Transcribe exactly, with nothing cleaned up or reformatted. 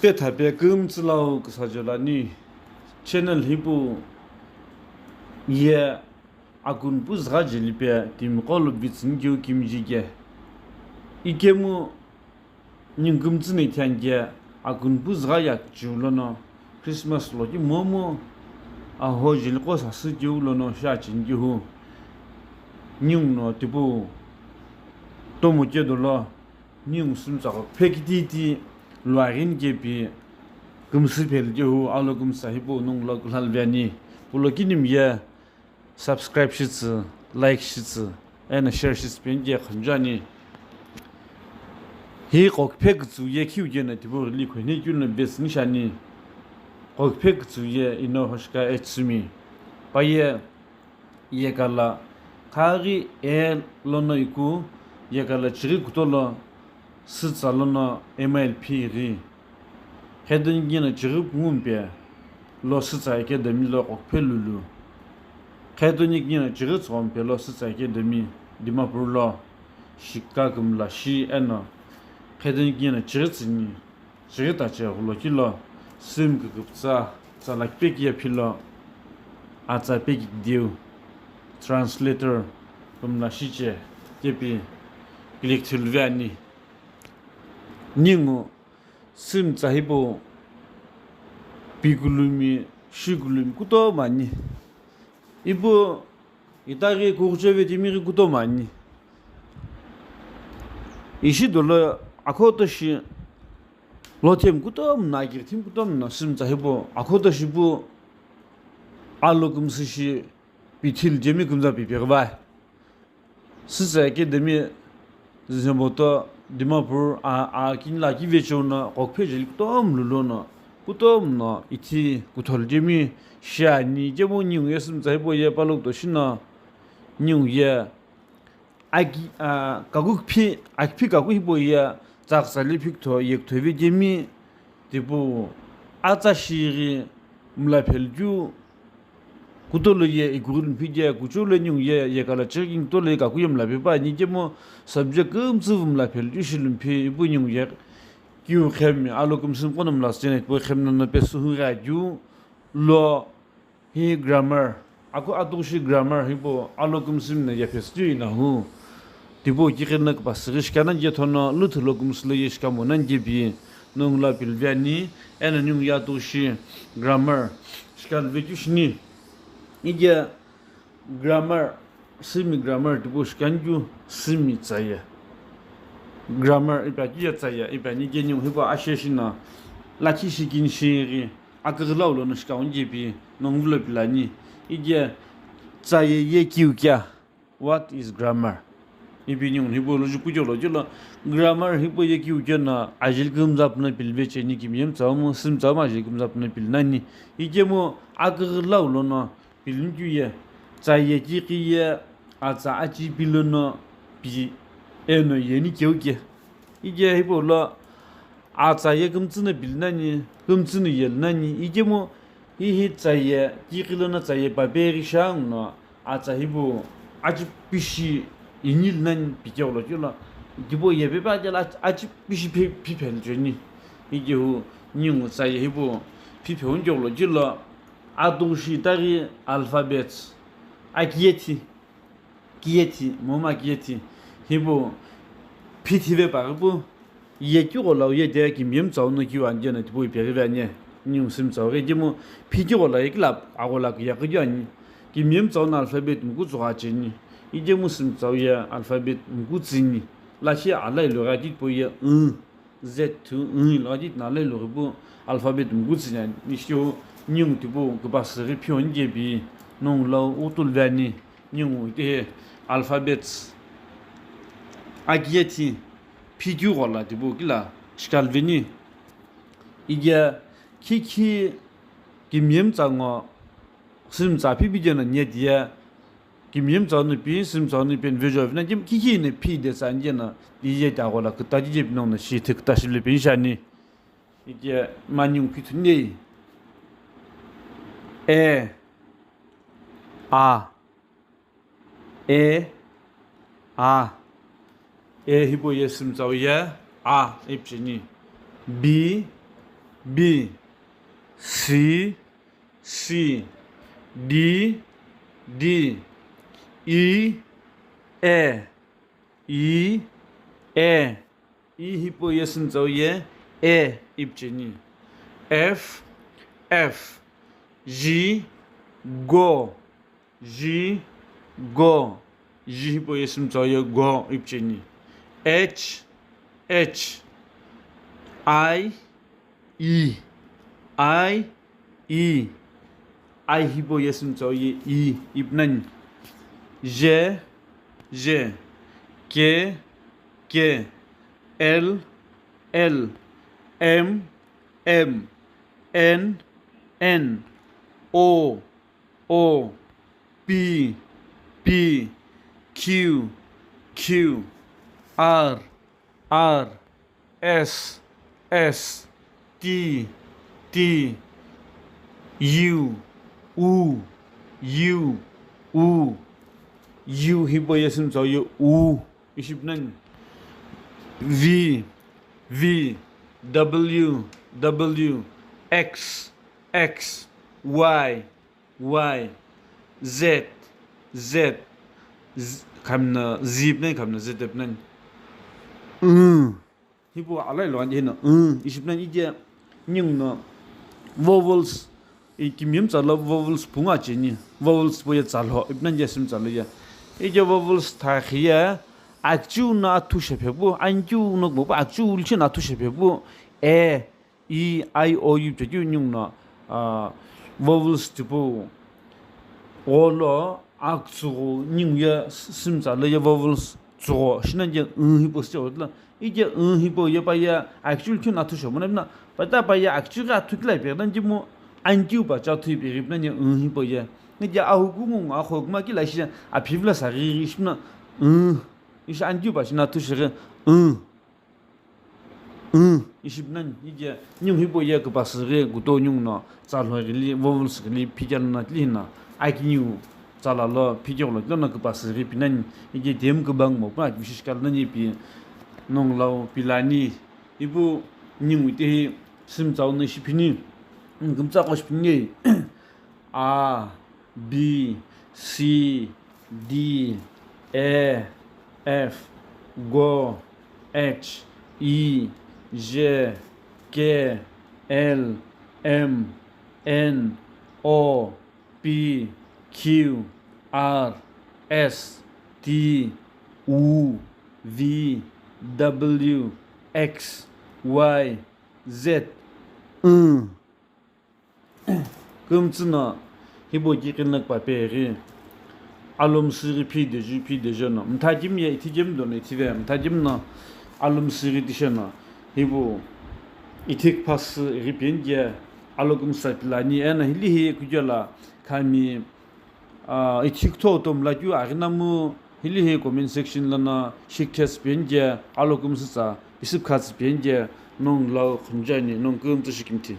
Pethape kümtsülau küsajo lani channel hipau ye akunipu zügha jelipe timiqo lo vitsünikeu kimiji ke. Ikemu ningu kümtsü no ithani ke akunipu zügha yakichiu lono Christmas loki momu aho jeliqo sasü keu lono shi acheni kehu ningu no tipau tomo ke dolo ningu sümtsa ghokuphe kititi luaghini kepi kümsü phelu kehu alo kümsa hipau nongu lo kuhlalvi ani. Pulo kinimi ye subscribe shitsü, like shitsü, eno share shitsü peni ke khunju ani. Hi ghokuphe kütsü ye khiu keno tipau ghili khoni keu no vetsüni shi ani. Ghokuphe kütsü ye ino hoshika etsümi. Paye yekala khaghi e lono iku yekala chighi kutolo sütsa lono M I L P ghi. Khedoni kini chighi pungumpe lo sütsa academy lo ghokuphe lulu. Khedoni kini chighi tsüghompe lo sütsa academy Dimapur lo shika kümla shi eno khedoni kini chighi tsüni. Chighi tache ghulo kilo, simi küküpütsa, tsa lakhi pekiye philo, atsa pekideu, translator, kümla shiche, kepi, click thuluve ani. Ningu, simi tsa hipau, pikulumi, shikulumi, kutomo ani. Ipu, itaghi kughucheve timi ghi kutomo ani. Ishi dolo akhoto shi, Lothemu kutomo no, akighi themu kutomo no, sümtsa hipau, akhoto shipu, alo kümsü shi, pithi lu jemi kümza pipe ghivai. Sütsa academy, Zunheboto, Dimapur, a, a, kini la kive cheu no, ghokuphe jeli kutomo lulu no, kutomo no, ithi kutholu jemi, shi ani, jemu ningu ye sümtsa hipau ye palok to shi no, ningu ye, Aki, a, kaku kiphi, akiphi kaku hipau ye tsa kütsale phikutho ye kuthovi kemi, tipau atsa shighi mla phelu keu kutolo ye ikughi lumphi ke kuchou lo ningu ye yekala chighi kini kutolo ye kaku ye mla pepa ani kemu subject kümtsü mla phelu keu shi lumphi ipu ningu ye kiu khemi alo kümsü mqo no mla sücheni tipau khemi nono pesü hughi akeu lo. Hi grammar, aku atushi grammar hipau alo kümsü no yepesü keu inahu. Tipau kiqi no küpasüghi shikana je thono luthu lo kümsü lo ye shikamo nani kepi nongu lo pilive ani, eno ningu ye atushi grammar shikaluve keu shini. Ike grammar, simi grammar tipau shikani keu simi tsaye. Grammar ipi akeu ye tsaye, ipi ani ke ningu hipau ashe shino lakhi shi kini shighi. Aküghülau lono shikau nje ipi nongu vilo pilani. Ike tsaye ye kiu kea? What is grammar? Ipi ningu hipau lo jukuchelo jelo grammar hipau ye kiu keno ajeli kümza puno pilive cheni kimiye mtsau mu sümtsau mu ajeli kümza puno pilinani. Ikemu aküghülau lono pilini keu ye tsaye kiqi ye atsa achi pilono pi eno yeni keu ke. Ike hipau lo atsa ye kümtsü no pilinani, kümtsü no yelinani, ikemu hihi tsaye kiqi lono tsaye papeghi shanguno atsa hipau achi pishi ini linani pikeu lo keu lo, tipau ye pepe akela achi pishi phi, phi phelu cheni. Ikehu ningu tsaye hipau phi pheu keu lo keu lo, atushi itaghi alphabets, akiyethi. Kiyethi, momu akiyethi, hipau phithive paghi pu, ye keu gholau ye de kimiye mtsau no kiu ani keno tipau ipeghive ani, ningu sümtsau ghi ikemu phi keu ghola ye kila aghola kiye keu ani, kimiye mtsau no alphabet muku tsugha cheni, ikemu sümtsau ye alphabet muku tsüni, lakhi ala iloghi aki tipau ye, ng. Z thu ng lo adi tna lo ilo ghipu alphabet muku tsüni ani, ishi ningu tipau küpasüghi phio nikepi nongu lo utuluve ani, ningu itehi alphabets akiyethi phikeu ghola tipau kila shikaluve ni. Ike khikhi kimiye mtsa ngo sümtsa phi phi keno nye tiye kimiye mtsau no pi, sümtsau no pi ani vejo vina kim khikhi no phi de tsa ani keno, iye ta ghola küta kije pi nongu no shi thiküta shile pi shani. Ike maningu phi thuni. E. A. E. A. E hipau ye sümtsau ye a ipi cheni. B, B, C, C, D, D, E, E, E, E. E hipau ye sümtsau ye E ipi cheni. F, F, G, go, G, go, G hipau ye sümtsau ye go ipi cheni. H, H, I, E, I, E, I hipau ye sümtsau ye E ipi nani. J, J, K, K, L, L, M, M, N, N, O, O, P, P, Q, Q, R, R, S, S, T, T, U, U, U, U, U hipau ye sümtsau ye U ishi pi nani. V, V, W, W, X, X, Y, Y, Z, Z, Z, khami no Z ipi nani, khami no Z ipi nani. Ng. Hipau alai lo ani hino, ng, ishi pi nani ije ningu no vowels, i kimiye mtsa lo vowels pungu acheni, vowels hipau ye tsa lo, ipi nani je sümtsa lo ye. Ije vowels thakhi ye, akichiu no athu shepe pu, anikiu no kumo pu, akichiu lichi no athu shepe pu, e, E, I, O, U, chekeu ningu no, ah, vowels tipau gholo, akütsüghü ningu ye sümtsa lo ye vowels tsüghü, shi nani je ng hipau sü chegho tila. Ije ng hipau ye pa ye akichiu lichi no athu shemo na pi na, pa ta pa ye akichiu ghi athu kila ipi ghi nani je mu, anikiu pa cha athu ipi ghi pi nani ye ng hipau ye. Ije ahuku ngu ngo akho kuma kila ishi aphi vilo sa ghi ishi pi na, ng, ishi anikiu pa shi no athu shighi, ng. Ng, ishi pi nani, ije ningu hipau ye küpasü ghi kuto ningu no tsa lo ghili, vowels ghili, phikelo no tili hino, akiniu tsa lo, phikelo tilo no küpasü ghi pi nani, ije timi kübang mo, pu aki bishi shikalo nani pi, nongu lau pi lani, ipu ningu itehi sümtsau no ishi phini, ng kümtsü qo shi phini ye. A, B, C, D, E, F, go, H, I, J, K, L, M, N, O, P, Q, R, S, T, U, V, W, X, Y, Z, ng. Kümtsü no hipau ki qinlak pa peghi, alomsü ghi phi deju, phi deju no, mtha kimiye ithi kemi dono ithive, mtha kemi no alomsü ghi tishe no, hipau ithi küpasü ghi pi nani je alokümsü pi lani, eno hili hi kujela khami, ah, ithi kütho tomla keu aghi namu, hili hi comment section lono shikthesü pi nani je alokümsü tsa, isüpkhatsü pi nani je nongu lau khunju ani, nongu kümtsü shikimthi.